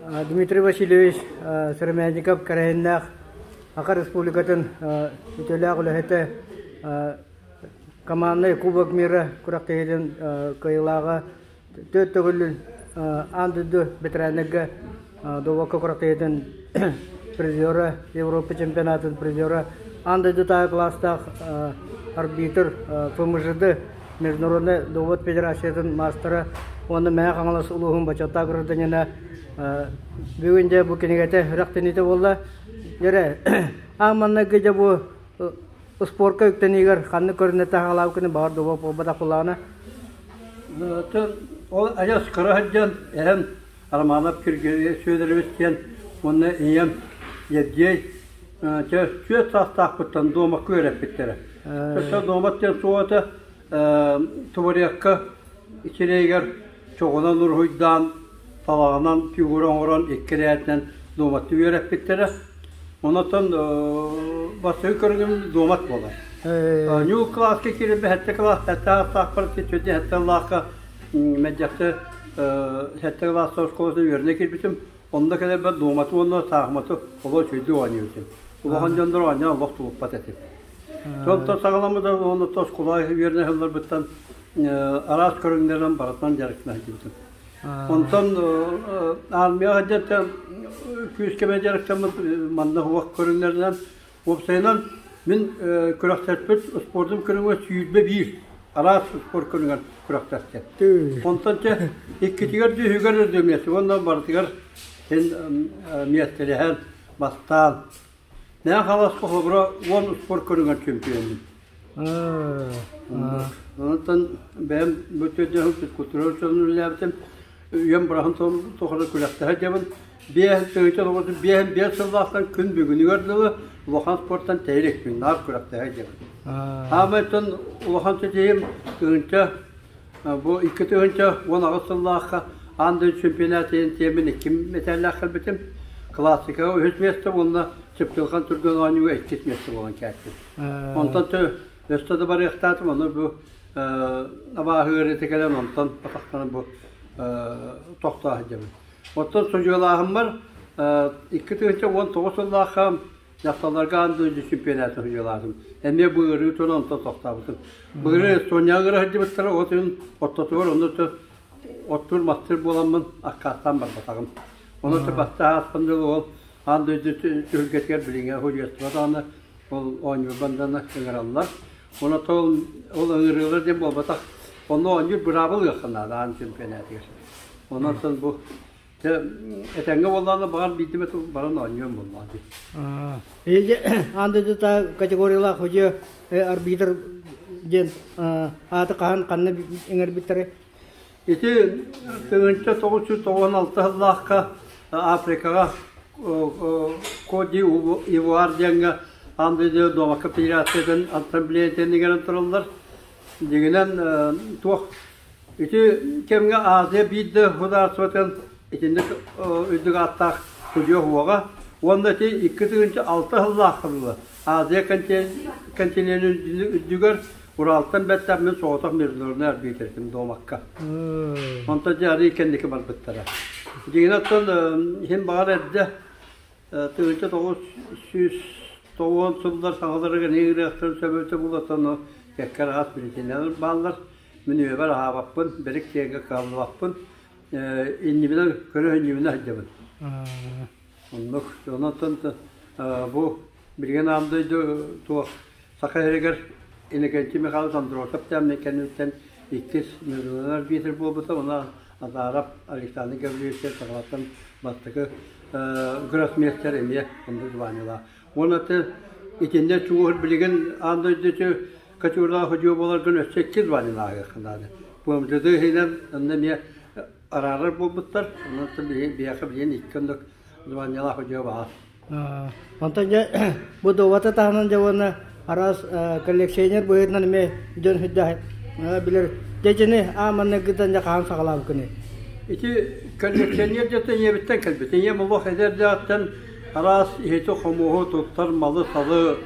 Дмитрий Васильевич Сыромятников кэрэһиннээх Саха Республикатын үтүөлээх үлэһитэ, командный Кубок мира күрэхтэһиитин кыайыылааҕа, түөрт төгүл аан дойду ветераннарга дуобакка күрэхтэһиитин призера, Европа чемпионатын призера, аан дойдутааҕы кылаастаах арбитр, ФМЖД Международнай дуобат федерациятын маастара уонна Мэҥэ Хаҥалас улууһун бочуоттаах гражданина. Бүгүн дьэ бу кинигэтэ сүрэхтэниитэ буолла. Дьэрэ, аан маҥнайгы дьэ бу спорка үктэниигэр ханнык көрүнэ таһаалаабыккыны баҕар дуобат буолбатах буоллаҕына. Ол адьас кыра сылдьан эһэм Романов Киргиэлэй Сүөдэрэбис диэн уонна ийэм Евгей чэ түөрт саастаахпыттан дуомакка үөрэппиттэрэ. Өссө дуомат диэн суох этэ, туворекка сирэйигэр чоҕунан уруһуйдаан, талаҕынан фигура оҥорон икки ирээтинэн дуоматтыы үөрэппиттэрэ. Онтон бастакы көрүҥүм дуомат буолар. Ньуу кылааска киирэн сэттэ кылаас, сэттэ аастаахпар, сэттэ сыллаахха Мэлдьэхси сэттэ кылаастаах оскуолатын үөрэнэ киирбитим. Онно кэлэрбэр дуоматы уонна саахыматы олох үчүгэйдик оонньуур этим. Улахан дьоннор оонньоон олох тулуппат этим. Онтон саҕаламмыта уонна оскуола үөрэнэ сылларбыттан араас көрүҥнэринэн барытынан дьарыктана сылдьыбытым. Онтон армияҕа сылдьан күүскэ дьарыктаммыт манна уох көрүҥнэринэн. Уопсайынан, мин күрэхтэспит спордум көрүҥэ 21 араас спорт көрүҥэр күрэхтэстим. Онтон чэ иккитигэр үһүгэр үрдүмиэс уонна барытыгар син миэстэлэһэн бастаан Мэҥэ Хаҥаласка холобура 10 спорт көрүҥэр чемпионмун. Онтон бэйэм бу төрдүһүн физкультура учууталынан үлэлээбитим. Үйэм быраһын тухары күрэхтэһэ дьабын. 55 сыллаахтан күн бүгүнүгэр дылы улахан спортан тэйэ наар күрэхтэһэ дьабын. Хаамайтан улахан ситиһиим тыһыынча бу 2018 сыллаахха аан дойду чемпионатын тиэмин икки мэтээллээх кэлбитим. Классикаҕа үһүс миэстэ уонна Чыпчылҕан түргэн оонньууга иккис миэстэ буолан кээттим. Онтон өстө да барыахтаатым, ону бу абааһы ыарыыта кэлэн онтон атахтанан бу тохтоо сылдьабын. Оттон судьуйалааһыммар 2019 сыллаахха дьахталларга аан дойду чемпионатын судьуйалаатым. Эмиэ бу ыарыы туран онтон тохтообутум. Былырыын Эстонияҕа ыыра сылдьыбыттара, от иһин ортотугар онно оттуур мастыыр буоламмын аккаастаан барбатаҕым. Ону бастаан ааспын дылы ол аан дойду түһүлгэтигэр билиҥҥи судьуйастыба даҕаны ол оонньуур банданы ыҥыраллар. Онон ол ыҥырыылар диэн буолбатах. Онно оонньуур быраабыл ыахха наада аан чемпионатыгар. Онон бу этэҥҥэ буоллаҕына баҕар биирдэ баран оонньуом буоллаҕа дии. Аан дойдута категориялаах судьуйа арбитр диэн ааты хаһан ханна иҥэрбиттэрэ? Ити 1996 сыллаахха Африкаҕа Коди Ивуар диэҥҥэ аан дойду дуобакка федерациятын ассамблеятын иҥэрэн тураллар. Дьиҥинэн туох ити кэмҥэ Азия биир да судаарыстыбатын итинник үрдүк ааттаах судьуйа суоҕа уонна ити 2006 сыллаахха дылы Азия континенын үрдүгэр Уралтан бэттэх мин соҕотох международнай арбитр этим дуомакка. Онтон дьэ арыый кэнники барбыттара. Дьиҥинэн оттон иһин баҕар эрдэ 1990 сыллар саҥаларыгар ыҥырыахтарын сөбүтэ буолан кэккэ араас биричиинэлэр бааллар. Мин үйэбэр аһаабаппын, бэрик диэҥҥэ кыһаллыбаппын, иннибинэн көрө иннибинэ сылдьабын. Оннук. Онон бу билигин аан дойду туох Саха сиригэр Иннокентий Михайлович Андросов кэмнин кэнниттэн иккис международный арбитр буолбута уонна Азаров Александр Гаврильевич саҕалаттан бастакы гроссмейстер эмиэ оннук званиелаах. Уонна итиннэ чугуһур билигин аан дойду категориялаах судьуйа буоларгын өссө икки званиелааһыахха наада. ПМЖД иһинэн онно эмиэ араарар буолбуттар. Онон биһиэхэ билигин икки оннук званиелаах судьуйа баар. Онтон дьэ бу дуобата таһынан дьэ уонна араас коллекционер быһыытынан эмиэ дьон сүрдээх билэр. Дьэ итини аан маҥнайгыттан дьэ хаһан саҕалаабыккыный? Ити коллекционер дьэ ийэбиттэн кэлбит. Ийэм олох эдэрдээҕиттэн араас иһити-хомуоһу туттар малы-салы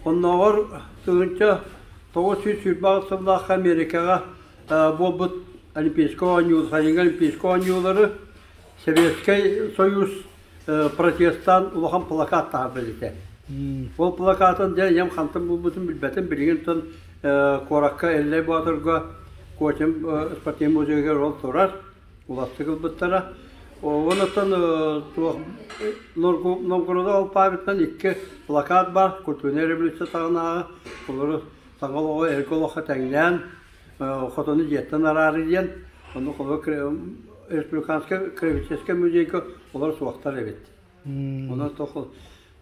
оннооҕор 1928 сыллаахха Америкаҕа буолбут Олимпийскай оонньуу, сайыҥҥы Олимпийскай оонньуулары. Советскай Союз протестан улахан плакат таһаарбыт этэ. Ол плакатын дьэ ийэм хантан булбутун билбэтим. Билигин тон куоракка Эллэй Боотурга Кочим спортивный музейыгар ол турар. Уластык ылбыттара. Онон туох Новгорода алпаабыттан икки плакат бар, культурная революция саҕанааҕы. Олору саҥа олоҕу эргэ олоххо тэҥнээн хотону дьиэттэн араары диэн, онно холобур республиканскай краеведческай музейга олор суохтар эбит. Онон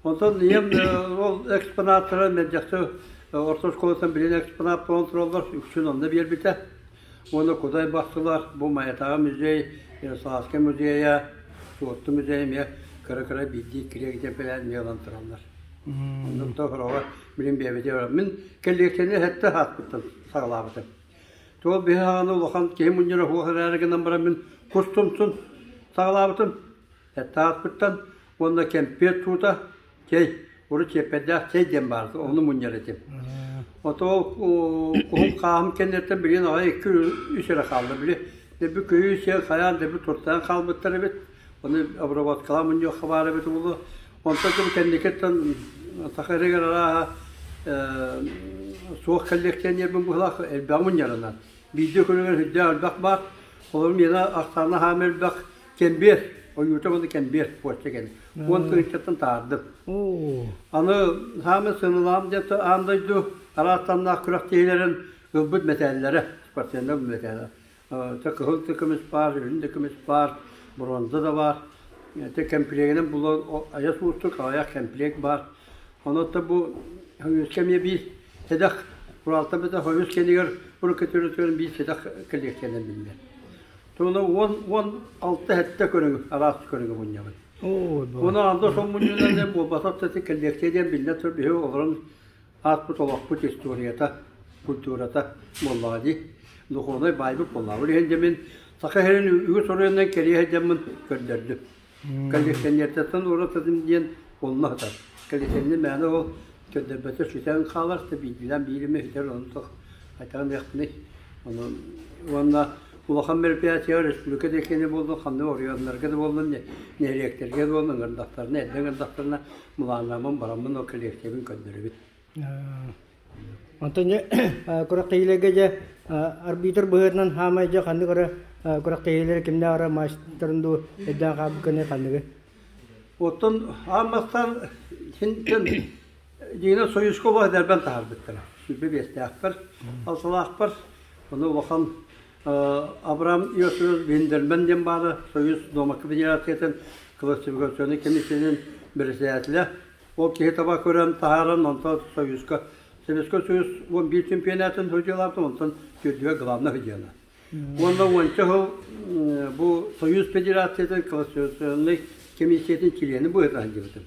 онтон ийэм ол экспонаттара мэлдьэхси орто оскуолаттан билин экспонат буолан тураллар, үксүн онно биэрбитэ. Уонна Кудай Бахсылар, бу Майатааҕы музей, Ярославскай музейа, Суотту музейа эмиэ кыра-кыра биирдии иккилии экземпляр эмиэ ылан тураллар. Оннук да хороҕо билин бэйэбитигэр барар. Мин коллекцияны сэттэ сааспыттан саҕалаабытым. Туол биһи саҕана улахан киһи мунньара суох эрээри гынан баран мин кус тумсун саҕалаабытым. Сэттэ сааспыттан уонна кэмпиэт суута, чэй, урут чиэппэрдээх чэй диэн баар, ону мунньар этим. Ото ол куһум хааһым кэнниттэн билигин аҕай икки үс эрэ хаалла. Били дэби көйүү сиэн хайаан дэби туртайан хаалбыттар эбит. Ону обработкалаан мунньуохха баар эбит буолуо. Онтон ким кэнникиттэн саха эригэр арааһа суох коллекционербын быһылаах элбэҕи мунньарынан. Биирдэ көрүҥэр сүрдээх элбэх баар. Олору миэнэ ахсаана хаама элбэх кэмбиэр, ойуута уонна кэмбиэр почта кэлин. 10 тыһыынчаттан таһаардым. Аны хаама сыаналаам диэн аан дойду араас таһымнаах күрэхтэһиилэрин ылбыт мэтээллэрэ, спортсменнар мэтээлэ. Тэ кыһыл да көмүс баар, үрүҥ да көмүс баар, бронза да баар. Тэ кэмпилиэгинэн булан айас уустук аҕыйах кэмпилиэк баар. Онон бу Хойуска эмиэ биир сэдэх Уралтан бүтэ Хойус кэнигэр урукку төрүтүгэр биир сэдэх коллекциянан биллэр. Туона 16-7 көрүҥ араас көрүҥү мунньабын. Уонна анда сон мунньунан диэн буолбатах да коллекция диэн биллэн турар биһиги олорон ааспыт олохпут историята, культурата буоллаҕа дии. Духовнай баайбыт буоллаҕа. Ол иһин дьэ мин Саха сирин үгүс оройуонунан кэрийэ сылдьаммын көрдөрдүм. Коллекционертан уратытым диэн онно сытар. Коллекционер мээнэ ол көрдөрбөтө сүтэн хаалар, да биирдиилээн биир эмэ сүтэр, ону хайдах эмиэхпиний. Онон уонна улахан мероприятиеҕа республика да киэнэ буоллун, ханнык оройуоннарга да буоллун, нэһилиэктэргэ да буоллун ыҥырдахтарына, эрдэ ыҥырдахтарына былааннааммын бараммын ол коллекциябын көрдөрөбүн. Онтон дьэ күрэхтэһиилэргэ дьэ арбитр быһыытынан хаамай дьэ ханнык эрэ күрэхтэһиилэри кимнээх эрэ маастарын дуу өйдөөн хаалбыккыный ханныгы? Оттон аан бастаан син дьиҥинэн Союзка олох эдэрбэн таһаарбыттара. 25-тээхпэр, алталаахпар ону улахан Абрам Иосифович Виндерман диэн баара Союз Дуомакка Федерациятын классификационнай комиссиятын бэрэссэдээтэлэ. Ол киһи таба көрөн таһааран, онтон Союзка Советскай Союз 11 чемпионатын судьялаабытым, онтон түөрдүгэр главный судьяна. Уонна уонча сыл бу Союз Федерациятын классификационнай комиссиятын чилиэнэ быһыытынан сылдьыбытым.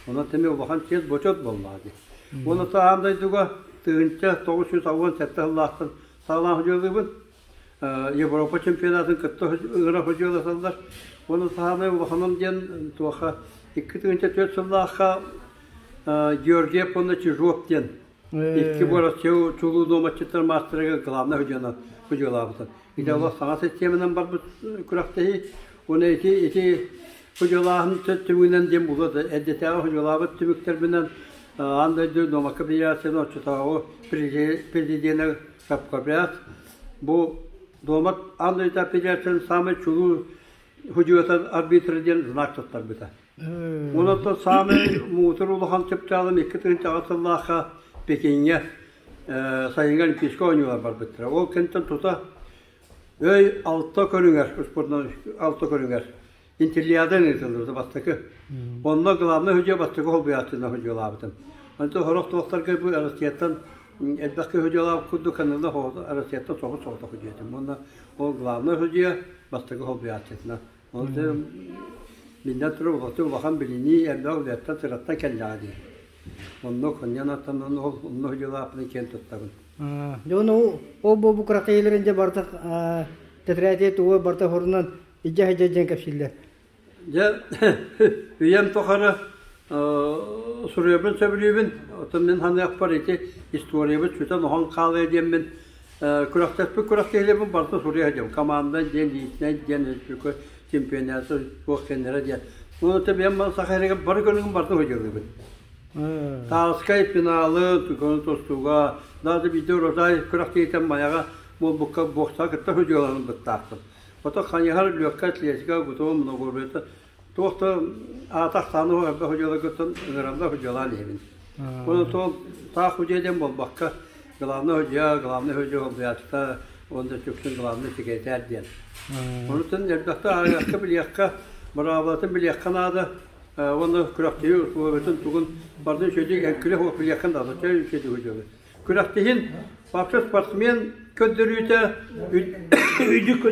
Онон тэми улахан чиэс бочуот буоллаҕа дии. Уонна аан дойдуга 1987 сыллаахтан саҕалаан судьуйалыыбын. Европа чемпионатын кытта ыҥыра судьуйалаталлар. Уонна саамай улаханым диэн туоха 2004 сыллаахха Георгиев уонна Чижов диэн икки буорас чулуу дуоматчыттар маастарыгар главнай судьуйалаабыта. Ити олох саҥа систиэмэнэн барбыт күрэхтэһии. Уонна ити ити судьуйалааһын түмүгүнэн диэн буолуо да эрдэтээҕи судьуйалаабыт түмүктэрбинэн аан дойду дуомакка федерациятын оччотооҕу президенэ Капкабряс бу дуомат аан дойду федерациятын саамай чулуу судьуйата арбитра диэн знак туттарбыта. Онон саамай муҥутуур улахан чыпчаалым 2008 сыллаахха Пекиҥҥэ сайыҥҥы Олимпийскай оонньуулар барбыттара. Ол кэнниттэн тута өй алта көрүҥэр, спортнай алта көрүҥэр Интеллиада ыытыллыбыта бастакы. Онно главнай судья бастакы холбуйааччынан судьялаабытым. Онтон сорох туохтарга бу Россияттан элбэх киһи судьялаабыт курдук каналла Россияттан соҕус соҕотох судьуйатым. Уонна ол главнай судья бастакы холбуйааччытынан. Ол биллэн турар улахан билинии элбэх үлэттэн сыраттан кэллэҕэ дии. Онно коньян аттанан ол онно судьялааппын киэн туттабын. Дьэ ону ол бу кыракыйларын дьэ барыта тэтэрээти тугу барыта хорунан илдьэ сылдьар диэн кэпсииллэр. Дьэ үйэм тухары суруйабын сөбүлүүбүн. Оттон мин саныахпар ити историябыт сүтэн-оһон хаалыа диэммин күрэхтэспит күрэхтэһиилэрбин барыта суруйа сылдьабын. Команда диэн, личнэй диэн, чемпионаты туох кэннэрэ диэн. Оны бэйэм саха эригэр бары көрүҥүн барытын сылдьыллыбын. Тааскай финалы, көҥүл тустууга, даже биирдэ урожай күрэхтэһиитэ Майаҕа буолбукка боксаҕа кытта судьуйаланан быттаахпын. Ото хайыһар, легкая атлетика, бутуо многоборьета туох да аата ахсаана суох элбэх судьуйаларгыттан ыҥыраллар судьуйалаан иһэбин. Уонна то таах судьуйа диэн буолбакка, главный судьуйа, главный судьуйа солбуйааччыта уонна үксүн главный секретарь диэн. Онутун элбэхтэ ааҕыахха билиэххэ, быраабылатын билиэххэ наада. Уонна күрэхтэһии условиятын тугун барытын үчүгэйдик эҥкилэ суох билиэххин наада. Чэ үчүгэйдик үчүгэй. Күрэхтэһиин вообще спортсмен көрдөрүүтэ үрдүк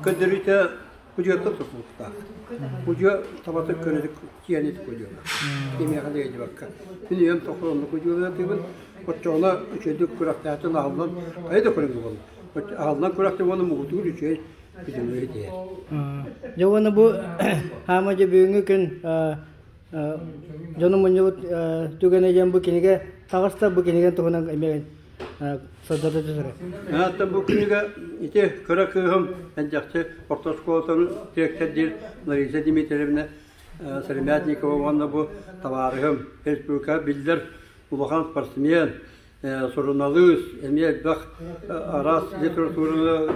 көрдөрүүтэ кудьуоттан тутулуктаах. Кудьуо табатын көрөдүк киэнит кудьуола. Кимиэхэ да ыйдыбакка. Мин үйэм тохтор оннук кудьуолатыыбын. Оччоҕуна үчүгэйдик күрэхтэһэтин аһыллан хайа да көрүҥ буолла. Аһыллан күрэхтэ уонна муҥутуур үчүгэй бүтүннүү тиийэр. Дьэ уонна бу хаама дьэ бүгүҥҥү күн дьону мунньубут түгэнэ диэн бу кинигэ таҕыста бу кинигэ туһунан эмиэ сырдата түһэрэ. Оттон бу кинигэ ити кыра кыыһым Элдьэхчи орто оскуолатын дириэктэрдиир Лариса Дмитриевна Сыромятникова уонна бу табаарыһым республика биллэр улахан спортсмен, суруналыыс, эмиэ элбэх араас литератураны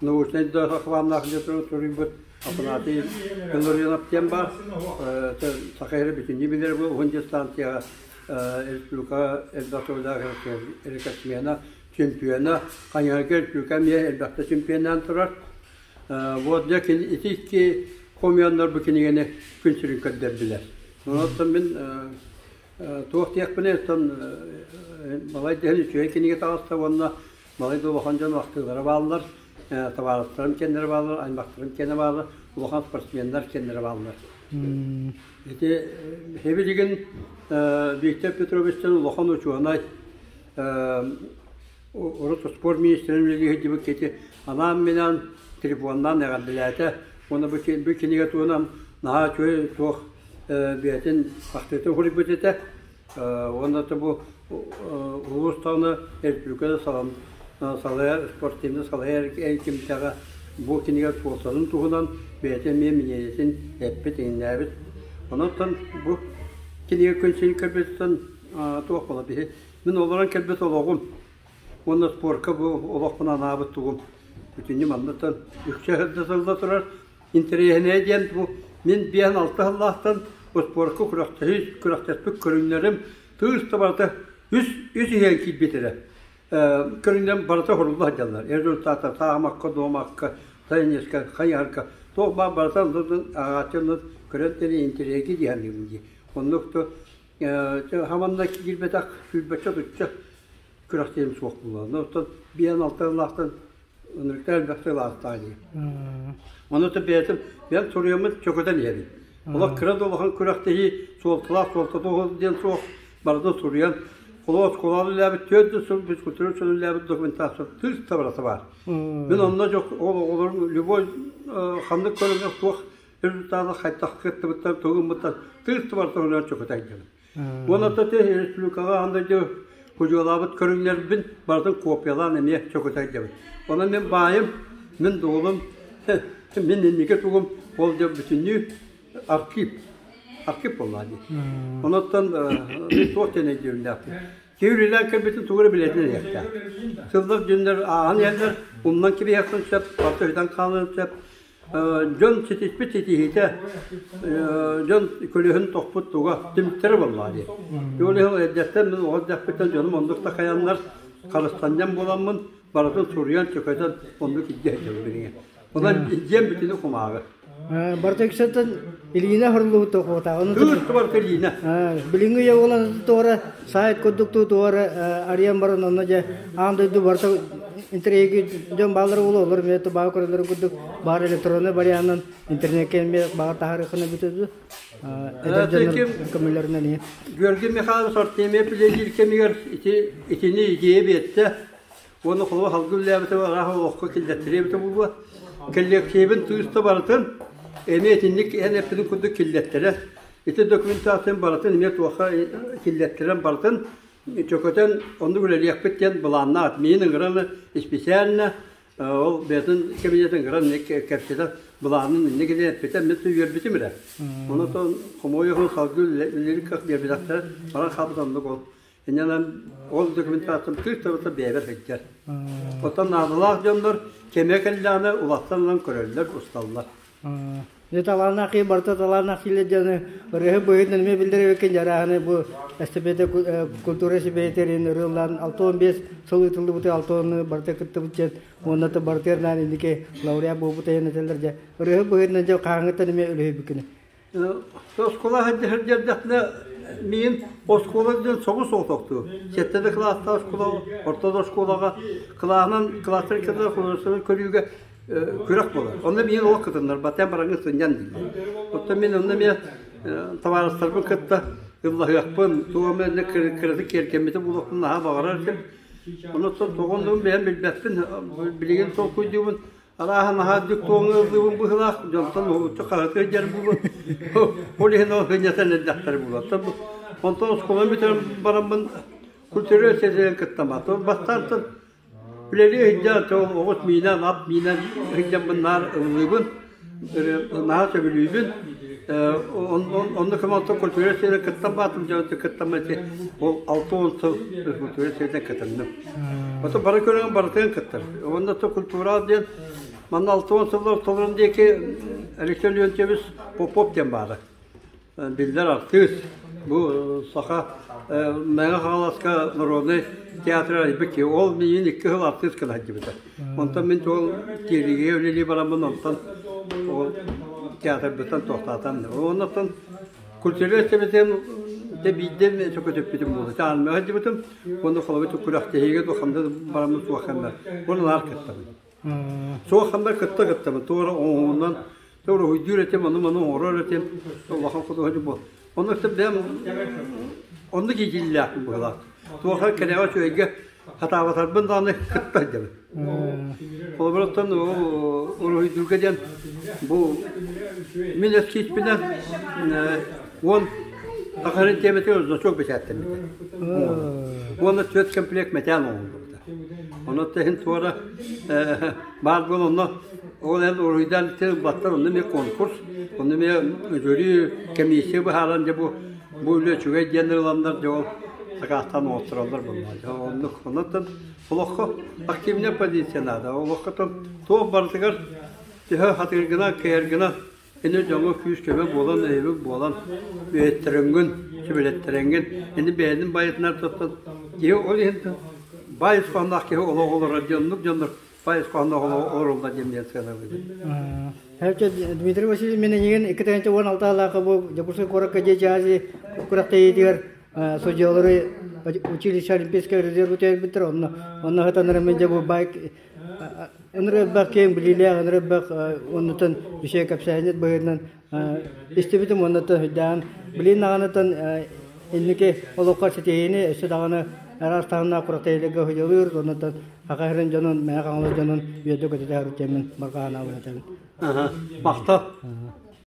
научнай да хабааннаах литература суруйбут Афанасий Илларионов диэн баар. Саха сирэ бүтүннүү билэр бу уһун дистанцияҕа республика элбэх тыллаах рекордсмена, чемпиона, хайыһарга республика эмиэ элбэхтэ чемпионнаан турар. Вот дьэ ити икки хомуйаннар бу кинигэни күн сирин көрдөрдүлэр. Онон мин Туох диэхпиний, оттон балай да үчүгэй кинигэ таҕыста уонна балай да улахан дьон ахтыылара бааллар, табаарыстарым киэннэрэ бааллар, аймахтарым киэнэ бааллар, улахан спортсменнар киэннэрэ бааллар. Ити билигин Виктор Петровичтан улахан учуонай, урут спорт министрин үлэлии сылдьыбыт киһи анаан-минээн телефоннаан эҕэрдэлээтэ уонна бу кинигэ туһунан наһаа үчүгэй туох бэйэтин ахтыытын суруйбут этэ. Уонна бу улуус даҕаны республика салайар спортивнай салайар кимтэҕэ бу кинигэ суолтатын туһунан бэйэтэ эмиэ миниэнэтин эппит, иҥнээбит. Онон бу кинигэ күн сирин көрбүтүттэн туох буола биһи мин олорон кэлбит олоҕум уонна спорка бу олохпун анаабыт тугум бүтүннүү манныттан үксэ сырдатылла турар. Интэриэһинэйэ диэн бу мин 5-6 сыллаахтан успуорка күрэхтэһии күрэхтэспит көрүҥнэрим тыыс да барыта үс үс иһэн киирбит эрэ. Көрүҥнэрим барыта хорулла сылдьаллар. Результата саамакка, дуомакка, теннискэ, хайыһарга туох баар барыта ааҕааччы көрөн тэри интэриэһиргии дии саныыбын дии. Оннук хаманна киирбэтэх сүүрбэччэ отучча күрэхтэһиим суох буолла. Оттон 5-6 сыллаахтан ынырыктар элбэх сылаастаах дии. Ону то бэйэтим бэйэм суруйаммын чөкөтөн иһэбин. Олох кыра да улахан күрэхтэһии суолталаах суолтата суох диэн суох барытын суруйан холоо оскуолаҕа үлэлээбит түөрт да сыл физкультура үлэлээбит документация тыыс да барыта баар. Мин онно дьок ол оҕолорум любой ханнык көрүҥҥэ туох результаты хайдах кыттыбыттар тугу гыммыттар тыыс да барыта суруйан чөкөтө сылдьабын. Уонна республикаҕа аан дойду худьуолаабыт көрүҥнэрбин барытын копиялаан эмиэ чөкөтө сылдьабын. Онон мин баайым, мин дуолум, мин инники тугум ол дьэ бүтүннүү архив. Архив буоллаа дии. Онуттан мин туох диэн өйдүүрүннээхпин. Киһи үлэлээн кэлбитин тугу эрэ билэтин иһиэхтээх. Сыллар дьүннэр ааһан иһэллэр, умнан кэбиһиэххин сөп, барыта сүтэн хаалыан сөп. Дьон ситиспит ситиһиитэ, дьон көлөһүн тохпут туга түмүктэрэ буоллаҕа дии. Ол иһин эрдэттэн мин оҕо эрдэхпиттэн дьонум оннук такайаннар, харыстанньан буоламмын, барытын суруйан, чөкөтөн оннук илдьэ сылдьабын билигин. Онон дьиэм бүтүнү кумааҕы. Барыта үксэттэн илиинэ хоруллубут тохуотааҕын. Кыыс барыта илиинэ. Билиҥҥи үйэ буолан туора сайт курдук туора арыйан баран онно дьэ аан дойду барыта интэриэһи дьон бааллар буолуо олор эмиэ баа көрөллөрүн курдук баар электроннай варианынан интернеккэ эмиэ баҕар таһаарыаххына бүтэ эдэр дьоннор көмөлөрүнэн иһин. Георгий Михайлович Артемьев үлэлиир кэмигэр ити итини идея биэрдэ уонна холобур халгы үлэлээбитэ араас олоххо киллэртириэ эбитэ буолуо. Кэллиэксийэбин тыыста барытын эмиэ итинник эн эппитин курдук киллэртэрэ. Ити документацияны барытын эмиэ туохха киллэртэрэн барытын чөкөтөн оннук үлэлиэхпит диэн былааннаах. Миин ыҥыран специально Ол бэйэтин кэбиниэтин кыран кэпсэтэн былаанын инники кэлин эппитэ, мин үөрбүтүм эрэ. Онон хомойуох салгыы үлэлиир кыах биэрбэтэхтэрэ, баран хаалбыт оннук ол. Инньэ ол документациям кыыс табыта бэйэбэр сылдьар. Оттон наадалаах дьоннор кэмэ кэллэҕинэ улахсан ылан көрөллөр, усталлар. Дьэ талааннаах киһи барыта талааннаах киһилэр дьону ырыаһы быһыытынан эмиэ биллэр эбиккин дьарааһыны бу эстафета культура сибэһитэрин ырыалаан 65 сыл ыытыллыбыты 60 барыта кыттыбыт дьэн уонна да барытыгар инники лауреат буолбут айан этэллэр дьэ ырыаһы быһыытынан дьэ хаһааҥҥыттан эмиэ үлүһүйбүккүнүй? Оскуола сылдьардахпына миин оскуола диэн соҕус соҕотохтуу. Сэттэ да кылаастаах оскуола, орто да оскуолаҕа кылааһынан кылаастар кытта художественнай көрүүгэ күрэх буолар. Онно миин олох кытыннарбатан бараҥҥын сынньан дииллэр. Оттон мин онно эмиэ табаарыстарбын кытта ыллаһыахпын, туох эмэ кыратык киэргэммитэ буолуохпун наһаа баҕарар этим. Онон тоҕо оннугун бэйэм билбэппин, билигин толкуйдуубун. Арааһа наһаа үрдүк туоҥҥа ыллыыбын быһыылаах, дьонтон уһулуччу хаһытыы дьэр буолуо. Ол иһин ол сынньатан эрдэхтэрэ буолуо. Онтон оскуоланы бүтэрэн бараммын культура сиэринэн кыттамматым. Бастаантан үлэлии сылдьан оҕус миинэн, ат миинэн сылдьаммын наар ыллыыбын, наһаа сөбүлүүбүн. Онно көмө культура сиэринэн кыттан баатым, дьон кыттаммын ол 60 сыл культура сиэринэн кытынным. Ото бары көрүҥ барытын кыттар. Уонна то культура диэн манна 60 сыллар ортолорун диэки Алексей Леонтьевич Попов диэн баара. Биллэр артыыс. Бу саха Мэҥэ Хаҥаласка народнай театр айбыт киһи. Ол миигин икки сыл артыыс гына сылдьыбыта. Онтон мин ол Тиэлигэ үлэлии бараммын онтон ол театрбыттан тохтоотом. Оннуттан культура сэбэтин дэ биирдэ сөкөтөппүтүм буолла. Чаанмаҕа сылдьыбытым. Уонна холобур күрэхтэһиигэ туохханда бараммын суох ханна уонна наар кыттабын. Суох ханна кытта кыттабын. Туора оҥоһуунан туора уһуйдуур этим, ону маны оҥорор этим. Улахан художник буол. Онно бэйэм оннук иитиллээхпин быһыылаах. Туоха кэрэҕэ үчүгэйгэ хатаабатарбын даҕаны кытта сылдьабын. Холобуруттан уруһуйдуурга диэн бу мин эскизпинэн уон Сахарын тиэмэтигэр значок бэчээттэммитэ. Уонна түөрт комплект мэтээн оҥоһуллубута. Онон иһин туора баар буолан онно ол эн уруһуйдаан ылбаттар, онно эмиэ конкурс, онно эмиэ жюри, комиссия быһааран дьэ бу бу үлэ үчүгэй диэн ыланнар дьэ ол сакаастаан оҥоттороллор буоллаҕа. Дьэ оннук. Онон олоххо активнай позиция наада. Олоххо туох барытыгар төһө хатыыргына, кыайаргына Ини дьоҥҥо күүс-көмө буолан, өйөбүл буолан, үөһэттэрэҥҥин, сүбэлэттэрэҥҥин, ини бэйэтин байытынар туттан киһи ол иһин баай ис хоһоонноох киһи олох олорор диэн оннук дьоннор баай ис хоһоонноох олох олороллор диэн мин сыаналыыбын. Дмитрий Васильевич мин эйигин 2016 бу Дьокуускай куоракка дьиэ Азии күрэхтэһиитигэр судьялары училище Олимпийскай резерв үтүөрбүттэр онно онно сытаннар мин дьэ бу байк Ыныры элбэх киэҥ билиилээх, ыныры элбэх оннутан үчүгэй кэпсээнньит быһыытынан истибитим уонна өйдөөн билигин даҕанытан инники олоххо ситиһиини өссө даҕаны араас таһымнаах куратыйларга сылдьалыыр оннуттан Саха сирин дьонун, Мэҥэ Хаҥалас дьонун үөрдэ көтүтэ сырыт диэммин барҕа санаабын этэбин. Махтал.